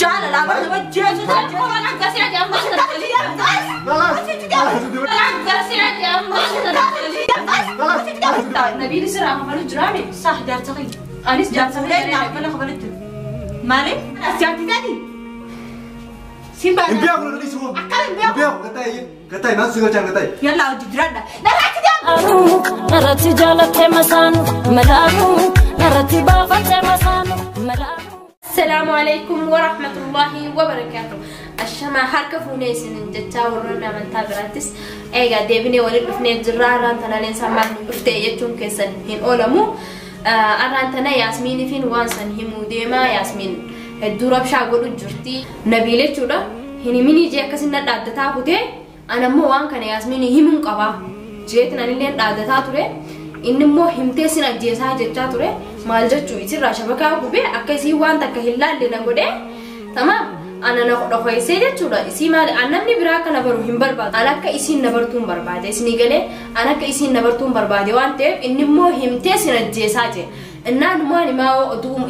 Jaalala nama jeesu. نبيل سرعة خبرت جرامي صح جارتي أنيس جارتي لا لا خبرت مالي جارتي ثاني سيمبا امبيا ولا ليش هو امبيا قطاي قطاي ما سيغا جان قطاي يلا جرانا نرتي جالت مسان ملامو نرتي بافت مسان ملامو. السلام عليكم ورحمة الله وبركاته. الشما حركة فونيسن جتا ورنا من تابراتس ايغا ديبني ولد دفني جراران تنا لين سما دفتي يچون كيسن هين اولمو اران تنا ياسمين فين وانسن همو ديما ياسمين الدورب شاغودو جرتي نبيله چودا هني ميني جي اكسن دادتا كوتي انا مو وان كان ياسمين همون قبا جيتنا لين دادتا توري inni immoo himtee sin ajjeesaa jechaa ture maal jechuu isirraa shabakaa gubee akka isii waan takka hin laalle na godhee tamaam ana na dhokoysee jechuudha isii maal namni biraa kana baru hin barbaadu an akka isiin na bartuun barbaade isinii galee an akka isiin na bartuun barbaade waan ta'eef inni immoo himtee sin ajjeesaa jee innaan maal himaa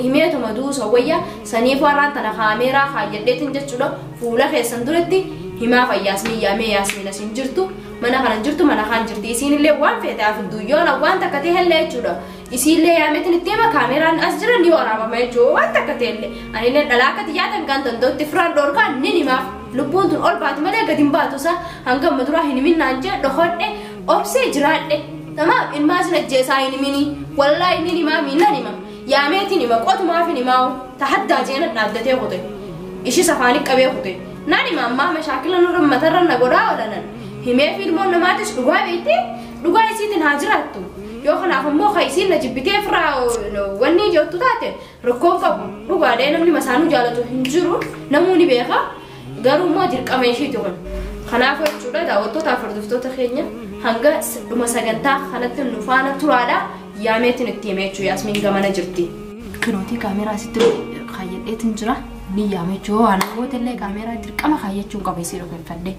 himeetuma duusa wayya saniif warraan tana kaameeraa kaayyadheetin jechuudha fuula keessan duratti himaa fayyaasmii yaamee yaasmiin asin jirtu mana kana jirtu mana kan jirti isiinillee waan feete afuduyyoona waan takka ta'ellee jechuudha isiillee yaameetin itti hima kaameeraan as jira ni waraabama jechuudha waan takka ta'ellee anillee dhalaa akka xiyyaatan kan danda'utti firaan dhoorkaan ni himaaf lubbuun tun ol baatu malee gadi hin baatu isa hanga amma duraa hin himin jee dhokodhe obsee jiraadhe tamaam ilmaa sin ajjeesaa hin himini wallaahi ni himaa miinnan hima yaameetin hima qotumaaf hin himaa tahaddaa jeena dhaabdatee kute ishii safaanii qabee kute naan hima ammaa mashaakila nurra matarra na godhaa oolanan himee fiilmoon namaatis dhugaa beekte dhugaa isiitiin haa jiraattu yoo kanaaf immoo ka isiin na jibbitee firaa wanni jettu taate rakkoon qabu dhugaadhee namni masaanuu jaalatu hin jiru namuu ni beeka garuu immoo dirqama ishiiti kun kanaaf jechuudha daawwattootaaf hordoftoota keenya hanga dhuma sagantaa kanatti nu faana turaadha yaameetiin itti himee jechuu yaasmiin gamana jirti. Kinootii kaameeraa asitti kaayyadheetiin jira ni yaame jechuu waan gootellee kaameeraa dirqama kaayyachuun qaba isii dhufeeffadhe.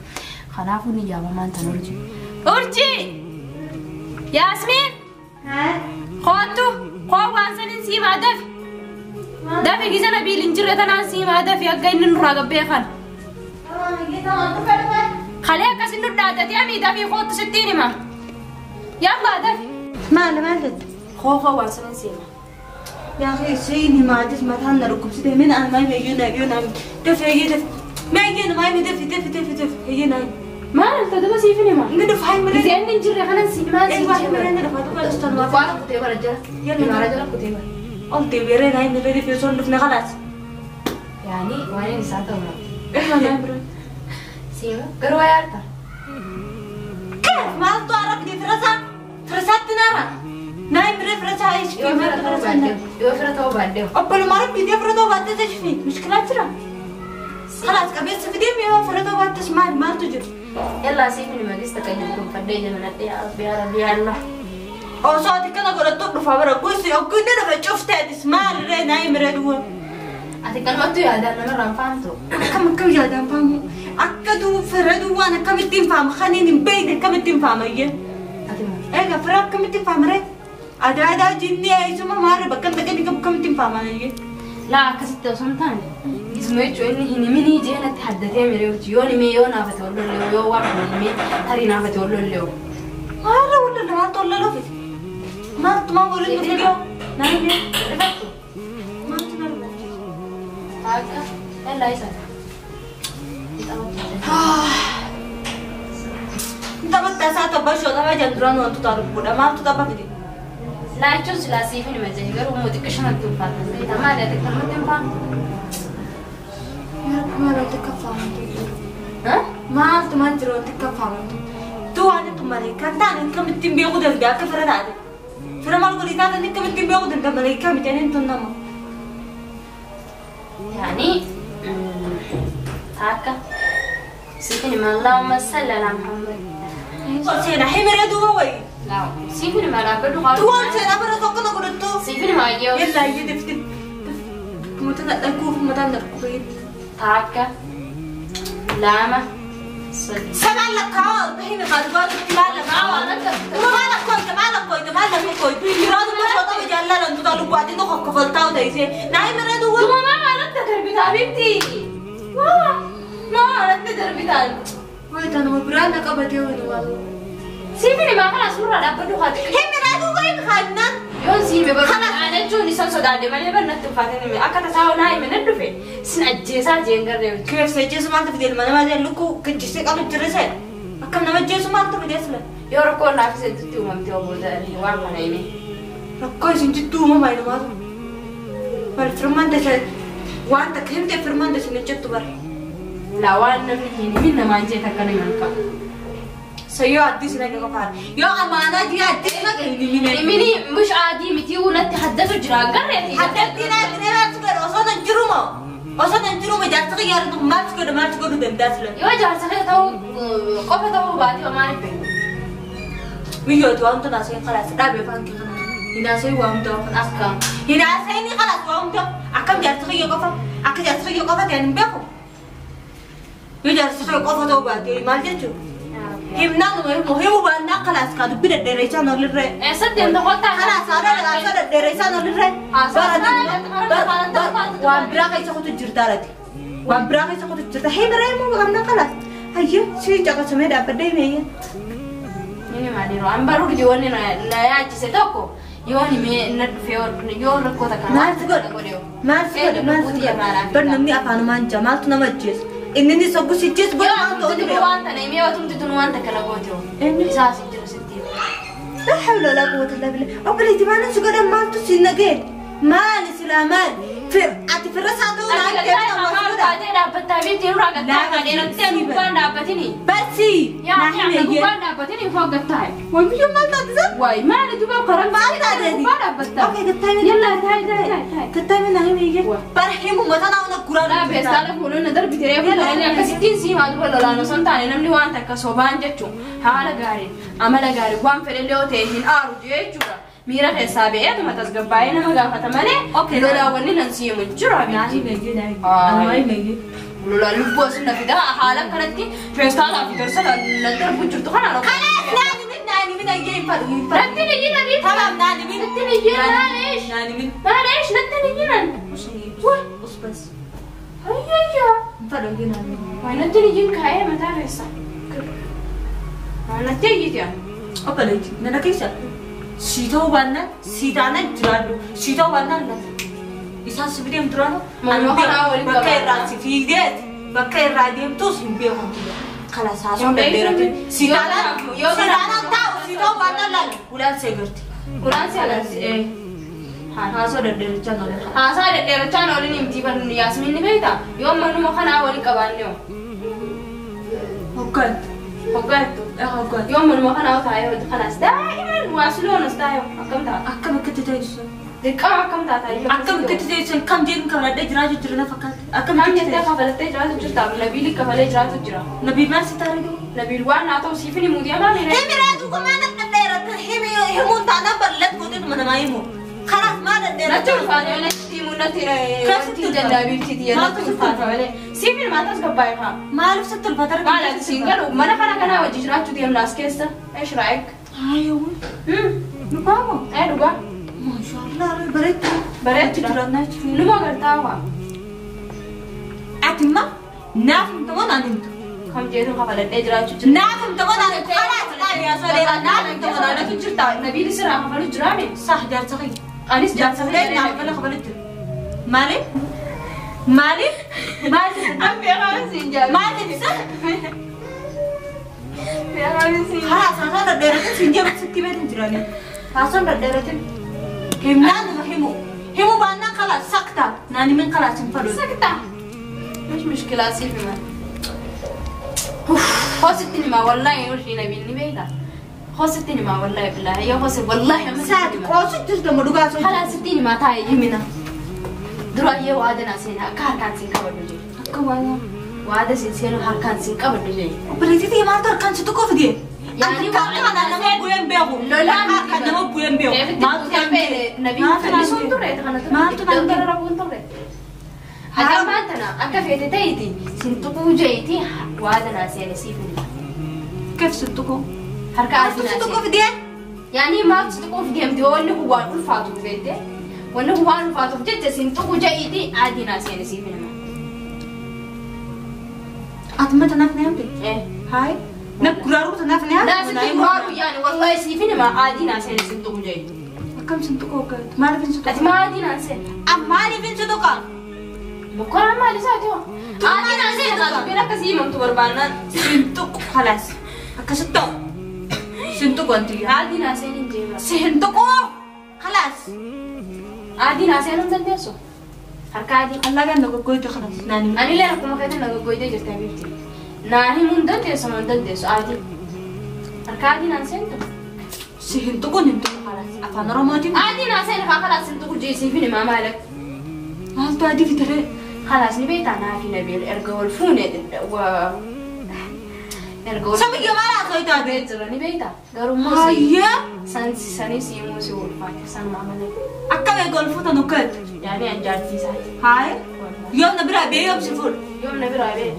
Kanaafuu ni yaamamaan tan urji. Urji! Yaasmiin! Kootu! Koo waan sanin siimaa dafi! Dafi gisa Nabiil hin jirre tanaan siimaa dafi akka inni nurraa gabbee kana. Kalee akkasin nu dhaaddatee amii dafii kootu sittiin hima. Yallaa dafi! Maal maal jette? Koo koo waan sanin siimaa. يا أخي سيني ما عدت ما تهنا ركوب سيدي من أنا ما يجينا يجينا دفع يجي ما يجينا ما يجي دفع دفع دفع دفع يجينا ما أنت دبا سيفني ما ندفع هاي مرة زين نجري خلنا نسي ما نسي هاي مرة ندفع دفع أستاذ ما فارق كتير رجال يلا رجال كتير أنت بيرين هاي مرة في صندوق دفنا خلاص يعني وين نساته ولا إيه ما نبرو سيما قروا يا أرتا كيف ما أنتوا عرفني فرصة فرصة تنارا نايم رفرة عايش في مرة يوفرة وبعده أبو المرة بدي فرة وبعده تشفي مشكلة ترى خلاص قبل سفدي مية فرة وبعده ما تجر يلا سيفني ما قست كيدكم فدينا من يا ربي يا ربي يا الله أو صوتي كنا قلت طب فبرة كويس أو كنا دفع شفت هذا ما رأي نايم ردوا أتكلم تو يا دان أنا رام فهمتو كم يا دان فهمو أكدو فردو وأنا كم التين فهم خليني بين كم التين فهم إيه إيه فرق كم التين فهم رأي أدا أدا جني أي سما مارة بكم تكني كم كم تنفع معي لا كسيت وسنتان اسمه شو إني هني مني جينا تحدثي مريو يوني ميو نافت ولا ليو يو واحد مي تري نافت ولا ليو مارة ولا لا ما تقول له في ما ما بقول له فيديو نايم ما تنار هاكا يلا يسا انت بتساعد بشو ده جندران وانتو تعرفوا ده ما تطبق فيديو لا يجوز لا سيفني ما زي غير ومودك شنو تنفع ما لا تكلم تنفع يا رب ما لا تكفى ها ما انت ما انت تكفى تو انا تمالي كان تاني كم تنبي غدر ده كفر ده فر ما نقول اذا انك كم تنبي غدر ده ملائكه متين تنما يعني هاكا سيفني ما اللهم صل على محمد سينا حمر دوي لا سيفني ما لا بدو غالي تو سينا برا توكنا قلتو سيفني ما يو يلا يدفت متنا الكوف متنا الكوف تاكا لاما سمع لك هنا غالبا ما لك ما لك ما لك ما لك ما لك ما لك darbitaa bifti. Waa maa natti darbitaan. Wayita nama biraa na qabatee wani waan. Siifin himaa kana suuraa dhaabbadhu haa xiqqee. Himi duuba himi kaannaan. Yoon siime barbaada jechuun isaan sodaadhe malee bar natti ulfaatee hime akka tasaa onaa hime nan dhufe sin ajjeesaa jeen garree hojii. Keessa ajjeesu maaltu fide ilma namaa jeen lukkuu kinjisee qabu jirre sa'e. Akkam nama ajjeesu maaltu fide sila. Yoo rakkoo naaf isin uumamte obbo waan kana hime. Rakkoo isin jittuu uumamaa ilmaatu. Bal firmaan tasa waan takka himte firmaan tasa hin jettu bara. Laa waan namni hin himin namaan jee takka nama hin qabu. Sayyoo addis naga qofaadha. Yoo amaanaa jii addis naga hin himine. Himini mush adii miti natti haddatu jira garreeti. Haddatti naatti maaltu godha osoo nan jiru moo? Osoo nan jiru moo jaarsa xiyyaara tokko maaltu godha maaltu godhu danda'a sila. Yoo jaarsa kee ta'uu qofa ta'uu baatee maaliif beeku? Miyyootu waan tun asee khalaas dhaabee afaan kee kana. Hinaasee waa hunda Akka. Hinaasee ni khalaas waa hunda akkam jaarsa kiyya qofa akka jaarsa kiyya qofa ta'an hin beeku. Yoo jaarsa kiyya qofa ta'uu baatee maal jechuudha? Himnaan himu himu baannaa khalaas kaa dubbi dhedheereessaan olirree. Eessatti deemta kottaa? Khalaas haadha dhedheereessaan olirree. Waan biraa keessa kutu jirta alati. Waan biraa keessa kutu jirta. Himiree immoo qabna khalaas. Hayyee si caqasamee dhaabbadhee himeeyye. Inni maaliiroo an baruu didi wanni na yaachise tokko yoo himee na dhufee yoo rakkoo takka Maaltu godha? Maaltu godha? Maaltu godha? Bar namni afaanumaan jira maaltu nama ajjeesu? Inni ni sobbu si ajjeesu godha maaltu Yoo godhu beeku? waan tana himee watumti tun waan takka na goote hoo. Eenyu? Isaas hin jiru sitti. La hawla wala quwwata illa billah. Obboleetti maal si godhan maaltu si nagee? Maali silaa maali? Ati firra isaa ta'uu Ati naan gattaa deemta maal maal godha? taatee dhaabbattaa beekti irraa gattaa kaadheerattee gubbaan dhaabbatini. Barsi! Yaa Naa yaa himeeyye. gubbaan dhaabbatini foo gattaa. Way biyyoo maal taate isa? Waay maali duba karaa Maal taate? gubbaa dhaabbattaa. Okay, gattaa hime. Yallaa taayi taayi taayi. Gattaa hime naa himeeyye. Bar himu mataa naa una guraa Laa beestaala fuulonni darbite reefu lolanii akkasittiin siimaa duba lolaan osoo hin taane namni waan takka sobaan jechuun haala gaariin amala gaarii waan fedhe yoo ta'e hin aaru jechuudha. Miira keessaa ba'eetuma tasgabbaa'ee nama gaafata malee Okay. lolaan wanni nan siimu hin jiru Naa abiitti. himeeyye naa himeeyye. Ay. Anumaa himeeyye. Lolaan lubbuu asin na fidaa haala akkanatti feestaalaa fi dorsala na darbu jirtu kana rakkoo. Kanaaf naan himin naan himin ayyee hin fadhu hin fadhu. Natti ni jira biiftu. Tamam naan himin. Natti ni jira maalish. Naan himin. Maalish natti ni jiran. Us bas. Ayyayyaa. Hin fadhu ayyee naan himin. Waay natti ni jin kaa'ee mataa keessa. Natti iyyiti. Obboleetti nana keessa sii ta'uu baannaan sii taanaan jiraadhu sii ta'uu baannaan lafa. Isaan si fideem duraanu Manuma kanaa waliin bakka qabaata. irraa si fiideet bakka irraa deemtus hin beeku. Kala saasuun Hin beeku. dhedheerate. Sii Yoo taanaan yoo sii kanaaf- taanaan taa'u sii ta'uu baannaan laali ulaan see garti. Kulaan si agarsiise. Haasoo dhedheerachaa noole. Haasaa dhedheerachaan waliin himti barnu Yaasmin ni beektaa? Yoo manuma kanaa waliin qabaanne hoo? Hoggaan. Hoggaattu. Hoggaan. Yoo manuma kanaa taa'ee hojii kanaas daa'iman waa siloonas taa'ee akkam taata? Akkam akkatti teessu. Dirqama akkam taata? Akkam akkatti teessu kam jedhu kafaladhee jiraachuu jira na fakkaata. Akkam Kam akkatti jettee teessu. kafalattee jiraatu jirta? Nabiili kafalee jiraatu jira. Nabii maal si taaree jiru? Nabiil waan naa ta'u siif ni muudii amaa miira. Himi duuba maal dhedheerata himi himuun taanaan bal'at gooteetuma namaa himu. Kanaaf maal Natti dhedheerata? ulfaata malee sitti himuu natti Kam sitti wanti ulfaata? jallaabiifti Maaltu natti sitti ulfaata malee. Siif ilmaan tasgabbaa'e haa. Maaliif sitti ulfaata? Maal ati siin galu mana kana kanaa wajji jiraachuu deemna as keessa. Eesh raayik. Ayyoo. Dhugaamoo? Ee dhugaa. Maashaallah bareedu. Bareedu. Jiraannaa jechuudha. Numa gartaa waa. Ati immoo naaf himta moo naan himtu? Kam jeetu kafaladhee jiraachuu jira. Naaf himta moo naan himtu? Kalaas dhaabee osoo dheeraa naaf himta moo naan himtu? jirta. Nabiili siraa kafalu jiraame. Sah jaarsa kiyya. Anis jaarsa Jaarsa kiyya naaf kala kafalu jira. Maaliif? Maaliif? Maaliif? An beekaa siin jaalladha. Maaliif isa? Beekaa siin. Kalaas haasaan dhedheeratin siin jeemu sitti beekin jiranii. Haasaan dhedheeratin. Himnaan nama himu. Himu baannaan kalaas sakta. Naan himin kalaas hin fadhu. سكتة مش مشكلة سيفي ما خوستني ما والله يوشي نبي نبيتا خوستني ما والله بالله يا خوست والله ما Saati qoosu jirta ma dhugaa sun. خلاص ستيني ما تاي يمنا درا يو عادنا سينا كار كان سين كبر دجي Akka waan. وعاد سين سينو هر كان سين كبر دجي Obboleettii maaltu harkaan si tokko fide? Yaani Akka kana nama bu'een beeku. Lolaan Akka nama bu'een beeku. Maaltu نبي فلسون ترى Maaltu naan ترى ربون ترى Akka maantana akka feete ta'eeti sin tuquu jeeti waadana seene siif hin Keef si tuqu? harka Maaltu si adinaa tuqu seene. fide? Yaani maaltu si tuquuf deemti wanni kun waan ulfaatuuf beekte wanni kun waan ulfaatuuf jecha sin tuquu jeeti adinaa seene siif hin. Ati mata naaf na yaamte? Haay. Na guraaruu tanaaf na yaamte? Naa sitti guraaruu yaani wallahi siifin hima adii naa seeni sin tuqu jee. Akkam sin tuqu hoggaatu? Maaliif hin si tuqu? Ati maa adii naan seeni? Maaliif hin si tuqa? Mokkora maal isaati hoo? Adii naan seeni kaa dubbiin akkasii himamtu barbaannaan. Sin tuqu khalaas. Akkasitti ta'u. Sin tuqu anti. Adii naa seeni hin jeema. Sin tuqu khalaas. Adii naa seenuu hin dandeessu? Harka adii. Allaagaan na goggoyte khalaas. Naan himi. Anillee akkuma keetiin na goggoytee jirti habiibti. Naan himuu hin dandeessu moo hin dandeessu adii? Harka adii naan seentu? Si hin tuqu hin tuqu khalaas. Afaan Oromootiin. Adii naa seeni kaa khalaas sin tuqu jee siifin himaa maalak? Maaltu adii fitaree? Khalaas ni beektaa naa fi Nabil erga wal fuune erga wal Samiyyoo maal haasoo fuunee jira ni beektaa? Garuu immoo Hayyee. sanii si himuu si ulfaate sanumaa malee. Akka beeku ol fuutan hoggaatu. Yaani an jaartii isaati. Haay. Yoom na biraa bee yoom si fuudha? Yoom na biraa bee?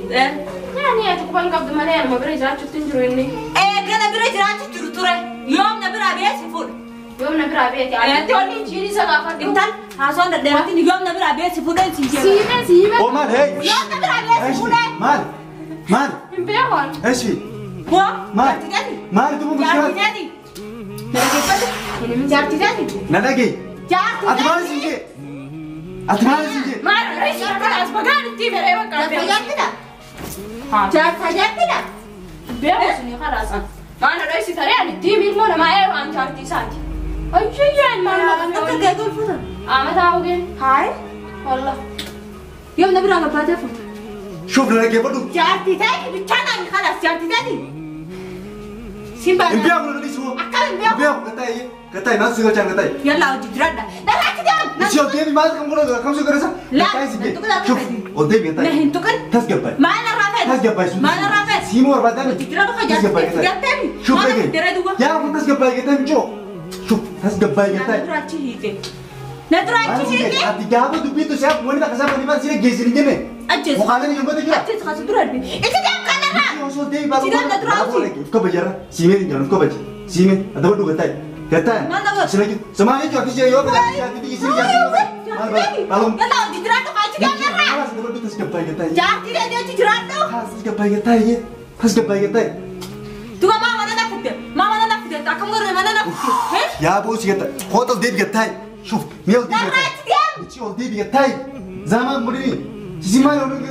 Yaani ati quban qabdu malee anuma bira jiraachuutti hin jiru inni. Eega na bira jiraachuu jiru ture. Yoom na biraa bee si fuudha? Yoom na biraa beeti? Ati wanni injiinii isa gaafadhu. Intal haasoon dhadheeratiin yoom na biraa bee si fuudheen si jedha. Siime siime. Oo maal hey. Yoom na biraa bee si fuudheen? Maal? Maal? Hin beeku ani. Eshi. Boo. Maal? Jaartii taati. Maal dubu Jaartii mushkilaa? taati. Na dhaggeeffadhu. Jaartii taati. Na dhagahi. Jaartii Ati maal isin jee? Ati maal isin jee? Maal reessi akkana as bagaan itti meree bakka. Jaartaa jaartidha. Jaartaa jaartidha. Beeku suni khalaas. Maal reessi taree ani itti ilmoo namaa ee waan jaartii isaati. Ayyayyaan maal Akka gaggeessu fuutan. Amataa hogeen. Haay. Wallah. Yoom na biraa gabbaatee fuuta? Shuf na dhaggeeffadhu. Jaartii taati bichaan ani khalaas jaartii taati. Siin Hin baana. beeku na dhiisu. Akkam hin Hin beeku? beeku gataa gataa maal si galchaan gataa. Yallaa hojii jiraadha. Daraatti deemu. Ishee ol deebi maal kan godhan kam si godhasa? Laa, Gataa si na jee. tuqu laa Shuf ol deebi Na gataa. hin tuqin. Tasgabba'i. Maal narraa feete? Tasgabba'i sun. Maal narraa feete? Siimuu barbaadame. Hojii jira dhufa jaartii jaarteemi. Shuf Maal dhagahi. daree duwwaa. Yaa kun tasgabba'i gataa mijoo. Shuf tasgabba'i Na gataa. dura achi hiite. Na dura achi hiite. Ati gaafa dubbiitu si'aaf wanni takka isaa banee maal si dhaggeessin hin jenne. Ajjeesu. Mukaalen hin jira. Ajjeesu kasu dura arbi. Itti deemu kanarraa. Osoo deebi baasuu. Sidaan na dura hawwi. Uf kabajara. Siimee hin jiran uf kabaji. Siimee adaba dhuga ta'i. Gataa. Maal na godhu? Sina jiru. Samaa jechuun ati ishee yoo fedhan ati biyyi sirrii jaartii. Maal baala? Baalum. Yallaa hojii jiraadhu achi deemarraa. Halas adaba dhuga tasgabba'i gataa. Jaartii deemee hojii jiraadhu. Halas tasgabba'i gataa. Tasgabba'i gataa. Duga maa mana na fidde. Maa mana na fidde. Akkam godhe mana na fidde. Yaa boosi gataa. Koota ol deebi gataa. Shuf mi'a ol deebi Narraa gataa. achi deemu. Ichi ol deebi gataa. Zamaan mudini. Sisi maal ol deebi.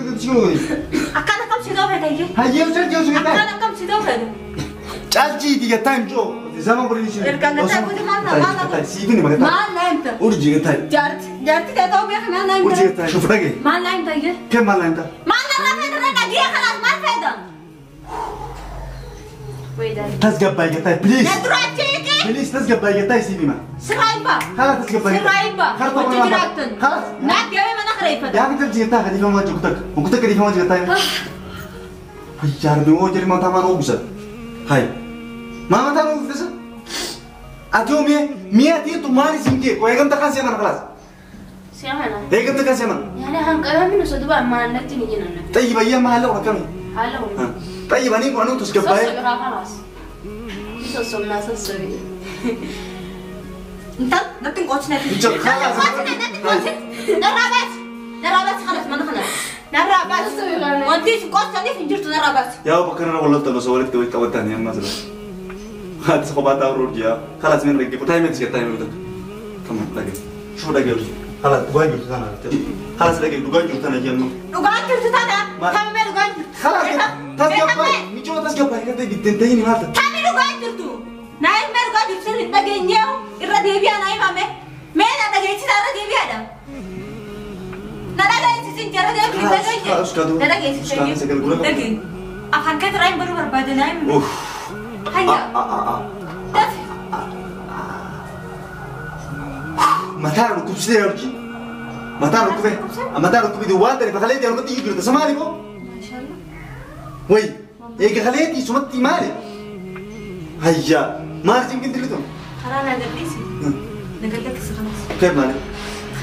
Akkana kam si dhoofete iyyuu. Hayyee osoo jeesu gataa. Akkana kam si dhoofete. Calciiti gataa mijoo. Zaman mudini si. Ergaan gataa gooti maal na maal na godhu? Siifini magataa. Maal na himta? Urjii gataa. Jaartii jaartii ta'e ta'uu beeku maal na himta? Urjii gataa. Shuf dhagahi. Maal na himta iyyuu? Kem maal himta? Maal narraa feete irra dhagee kanaas maal feeta? Tasgabba'i gataa please. Na dura achi hiike. Please tasgabba'i gataa siif hima. Sirraa hin ba'a. Haala tasgabba'i. Sirraa hin ba'a. Harta Hojii qofa jiraattan. Halas. Naa deemee mana kireeffata. Yaa kan jalti gataa khalifa ma jiru takka. Muku takka khalifa ma jiru gataa. Hayyaar bi oo jiri mata maan ogusa. Hay. Ma mata maan ogusa? Ati oo mi'a mi'a ati tu maali sinje ko eegam takkan seeman khalas. Siamana. Eegam takkan seeman. Yaani hanqalami nu soduba maallatti ni jiran. طيب أيام ما هلا وركمي. Haala waliin. طيب أنا أنا تسكباي. Sossobi haa khalaas. Sossobnaa sossobi. Intal natti hin qoosne. Intal khalaas. Natti hin qoosne. Narraa baasi. Narraa baasi khalas mana kana. Narraa baasi. Wanti isin qoosaniif hin jirtu narraa baasi. يا بكر أنا والله تلو سوالف توي قوتني يا مثلا. هات خبات أورج يا خلاص من رجع كتاي من سكتاي من بدك. تمام لقي. شو لقي خلاص دوغان جرت أنا. خلاص لقي دوغان جرت أنا جنو. Dhugaan jirtu tana. Tamimee dhugaan jirtu. خلاص تسكباي. ميجو تسكباي كده بتنتهي مالته. Tami dhugaan jirtu. Naa himee dhugaa jirtu sirri hin dhageenyeewu irra deebi'aa naa himame. Mee na dhageessisaa irra deebi'aadha. Na dhageessisin jara deebi'u hin dhageenye. Na dhageessise. Dhageenye. Afaan kee irraa hin baruu barbaade naa himame. أوف. Hayya. Dafi. متى ركوب سير أرجي. متى ركوب؟ متى ركوب دي واتر فخليتي أنا كنت يجري تسمعني بو. Maashaallah. وي إيه خليتي سمتي مالي. هيا ما رجع يمكن تلتهم. Karaa naa gadhiisi. Na gadhiisi khalas. كيف مالي؟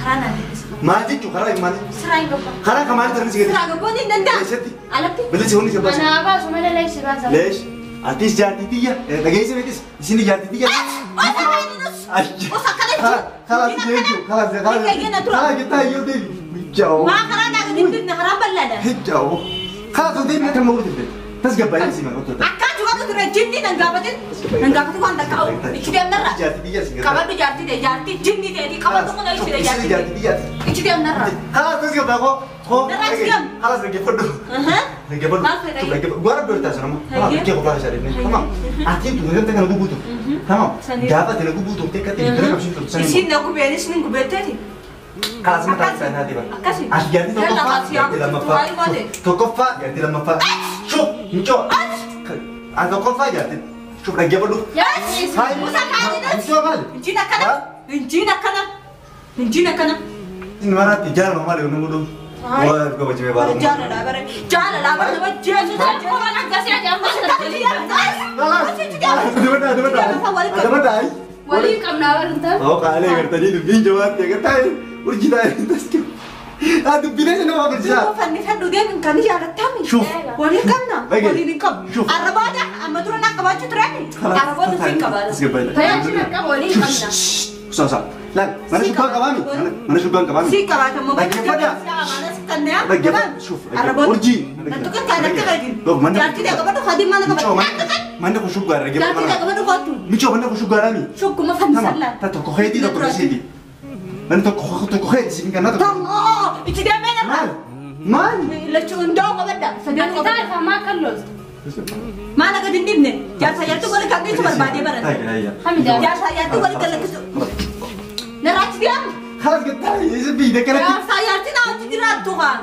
Karaa naa gadhiisi. ما جيتو خلاص مالي. Siraa hin gabba. خلاص كمان ترمي سكتي. Siraa gabboon hin danda'amu. Eessatti? Alatti. بلسي هوني سباسي. Manaa baasu malee leessi baasa. ليش؟ أتيس جارتي دقيقة بيتس إسني جارتي Osoo akkana خلاص خلاص جيتو خلاص خلاص خلاص جيتا يودي جاو Maa karaa naa gadi hin bifne karaa bal'aadha. جاو خلاص ودي كم موجود تسقبل يا سيما أكاد وقت رجلني نعابتين نعابتين وان دكاو إيش دي أمنرا كمان بجارتي ده جارتي جني ده دي كمان تكون إيش ده جارتي إيش دي أمنرا خلاص تسقبل خو خلاص نجيب فدو نجيب فدو نجيب غارب دورتا سنما تمام كيف قبل شارين تمام أكيد تقول أنت كان غوبوتو تمام جابت أنا غوبوتو تكتي ترى كم شيء إيش نغوبي إيش نغوبي خلاص ما تعرف هذه بقى عشان جارتي توقفها جارتي لما فا شوف نشوف أنا توقفها جارتي شوف رجع بدو هاي نجينا كنا نجينا كنا نجينا كنا إن مرات تجار ما مالي ونقولو واه بقى بجيب بارو جار لا بره جار لا بره بجيب ولي كم ناور انت أو قال لي قرتني دبين جواب تيجي ورجينا تسكت هذا بيني أنا ما برجع فني فنو ده من كان يا رتامي شوف ولي كمنا ولي كم عربادة أما تروح نقبات تراني عربادة فين كبار هيا شو نقب ولي كمنا صح لا ما أنا شو كان كبامي ما أنا شو كان كبامي سي كبات ما بني أنا شوف ورجي نتوقع كان كذا جارتي ده كبر خادم ما نكبر ما عندك شو قارة جارتي ده كبر خاتم ميشو ما عندك شو قارة شو كم فن سلا تتوقع هدي تتوقع سيدي أنا تتوقع هدي سيدي كنا تمام إيش ده مين مال لا شو ندوق بدأ أنت تعرف ما كلوز ما أنا قد ندمني جالسة يا تقول كان ليش بربادي برا جالسة يا تقول كان لك نرات ديام خلاص قلت لي إيش بيدك أنا جالسة يا تنا تدرا توها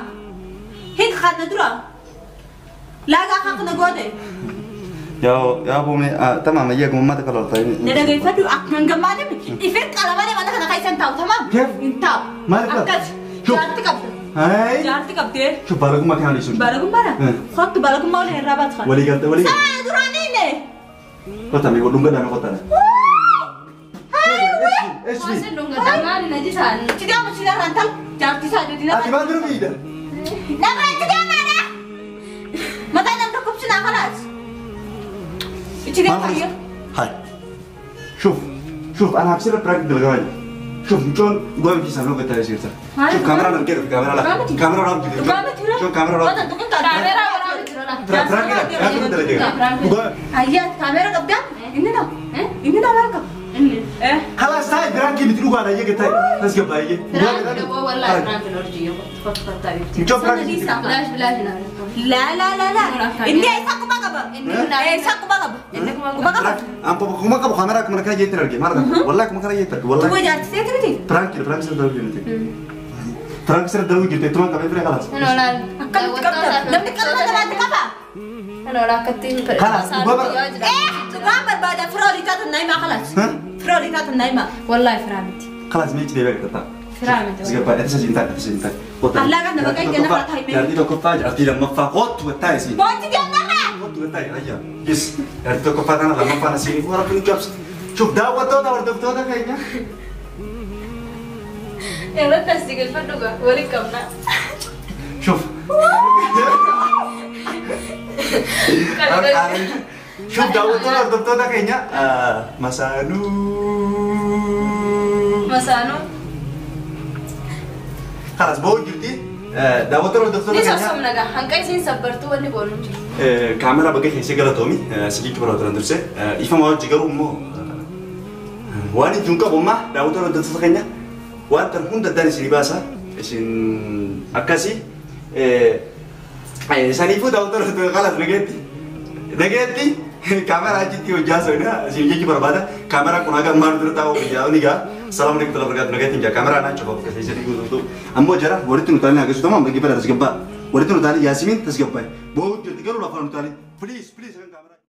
هيك خدنا درا لا خدنا جودة يا أبو مي تمام يا قوم ما تكلم طيب ندري فدو أكن جمالي إفك على بالي ما أنا خايسن تاو تمام كيف انتاو ما لك جارتي قبل هاي جارتي قبل شوف بالكم ما كان ليش بالكم برا خط بالكم ما ولا الرابط خط ولي قلت ولي دراني قطع مي قلنا قدام قطع هاي ايش في ما سلون قدام نجي سان تدي أم تدي رانتال جارتي سان تدي أتي ما درو بيدا لا ما تدي أنا ما تنا نركب شنا خلاص هاي شوف شوف انا بصير براك بالغالي شوف جون قوي في سنه قلت لي شوف كاميرا نركب كاميرا لا كاميرا راب شوف كاميرا راب كاميرا راب هيا كاميرا قدام اننا اننا راكب خلاص هاي براك بتروح على يجي تاي بس قبل يجي والله براك نرجي شوف براك بلاش بلاش لا لا لا لا إني أساق بقبة أساق بقبة بقبة أم بابا كم كم كاميرا كم كان يجي ترجع مرة والله كم كان يجي ترجع والله تبغى جارتي سيترتي براك براك سر دلوقتي جرتي براك سر دلوقتي جرتي تمام كم يفرق خلاص أنا لا كم نتكلم أنا بعد كفا أنا لا كتير خلاص إيه تبغى بعد فرولي تات النايمة خلاص فرولي تات النايمة والله فرامتي خلاص ما يجي بيك تطلع فرامتي زقبا أنت سجنت أنت سجنت الله كان بقى كنا فرات هاي جارتي توقف جارتي لما فقط وتايسي بونتي ديالنا قط وتاي هيا يس جارتي توقف أنا لما فانا سيني ورا بني جابس شوف دعوة وردفتو ده كاينة يلا تسجل الفندق ولي كمنا شوف شوف دعوة وردفتو ده كاينة مسانو مسانو خلاص بقول جبتي دعوة الدكتور ليش أصلا نجا هنكاي سين صبرتو ولا بقولون كاميرا بقى خيسة غلطومي سجيك برا ترندرسة إفهم أول جيجر أمه واني جونكا بوما دعوة الدكتور كنيا وان ترهون دتاني سيرباسا إسين أكاسي سانيفو دعوة الدكتور خلاص نجتي نجتي كاميرا جتي وجاسة هنا سيرجي برا بعدا كاميرا كنا كم مرة تاو بيجاو نيجا السلام عليكم ورحمة الله وبركاته نجتي نجا كاميرا أنا شوف كيف يصير يقول أمو جرا وريتو نتالي أكيد تمام بجيب تسجبا وريتو نتالي ياسمين تسجبا بوجد تقولوا لا فلان نتالي بليز بليز.